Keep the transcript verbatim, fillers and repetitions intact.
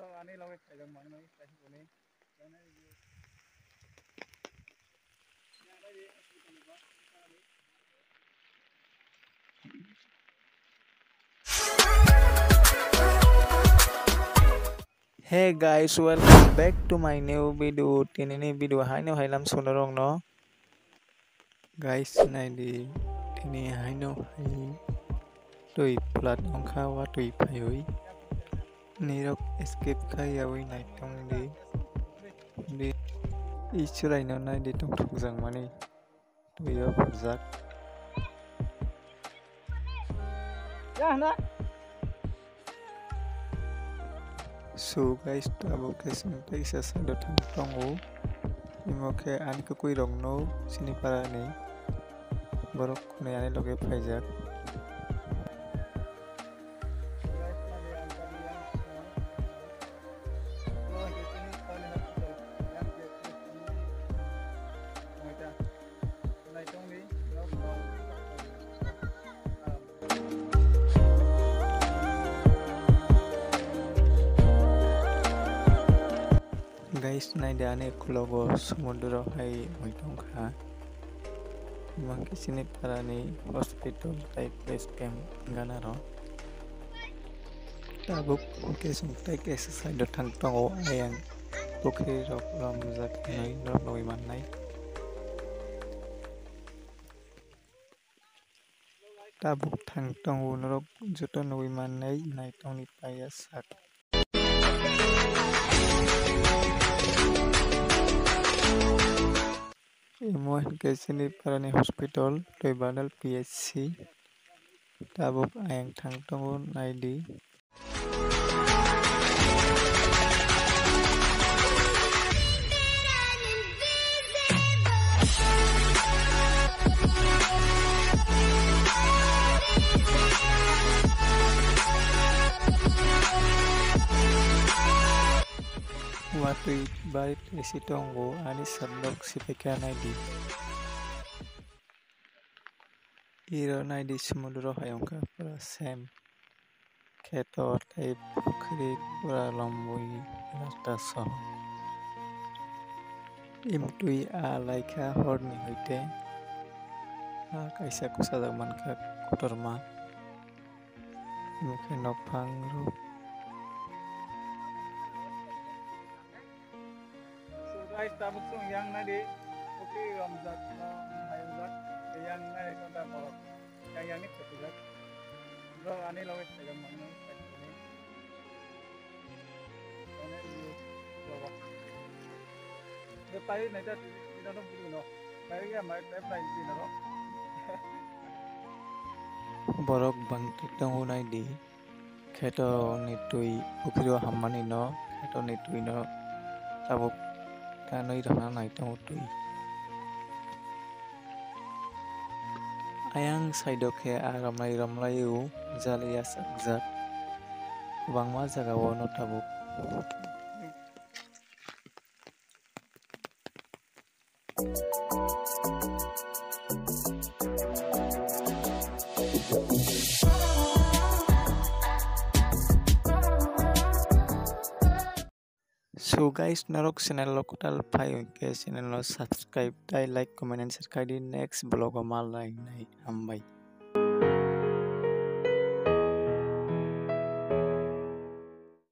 Hey guys, welcome back to my new video. Tini ni video haino hailam sono rok no. Guys, nai di, tini haino hai twi plat ongkha, wa twi phaiwi. Nirok escape khai yawi nai tong di. Di, i chwrai no nai di tong thok jang mani. Twi o pharjak. So guys, tabuk khe chwng teisa side o thang tongo. Imo khe ani kwkwi rokno chini para ni borok khwnwi ani loge phaijak. Guys, nai di ani uklogo sumudro hai muitung kha. Mangkhe chini parani hospital tai base camp gana rok. Tabuk khe chwng tai kaisa side o thang tongo, ayang pukhri rok romjak hinwi norok nugwi mannai. Tabuk thang tongo norok joto nugwi mannai, naitokni paiya sak. Imo hinkhe chini parani hospital, Toibadal P H C. Tabuk ayang thang tongo, nai di. Watwi bai twi si tongo, ani sandok sipaikha nai di. Iro nai di, sumudro hai wngkha pura same. Kheto tei pukhri pura lombui rasta soho. Imtwi a laikha horni hoite. A kaisa kwchajak mankha kotorma. Imo khe nokphang rok. So guys, tabuk chwng yang nai di, pukhri romjak, hayungjak, yang nai di konta borok, yang yang ni khotijak, bro ani loge khaijakmani, ani view logo, bro pai nai da, ino no bulu no, pai ya mai pai pai di no. Borok bangtwi tongo nai di. Kheto ni twi pukhri o hammani no, kheto ni twi no tabuk tanwi rwna nai tongo twi. Ayang side o khe a romlai romlai o jali yachakjak kwbangma jaga o no tabuk. So guys, norok channel o kwtal phai hwnkhe channel no subscribe tai like, comment and share khai di, next vlog o malai nai, hambai.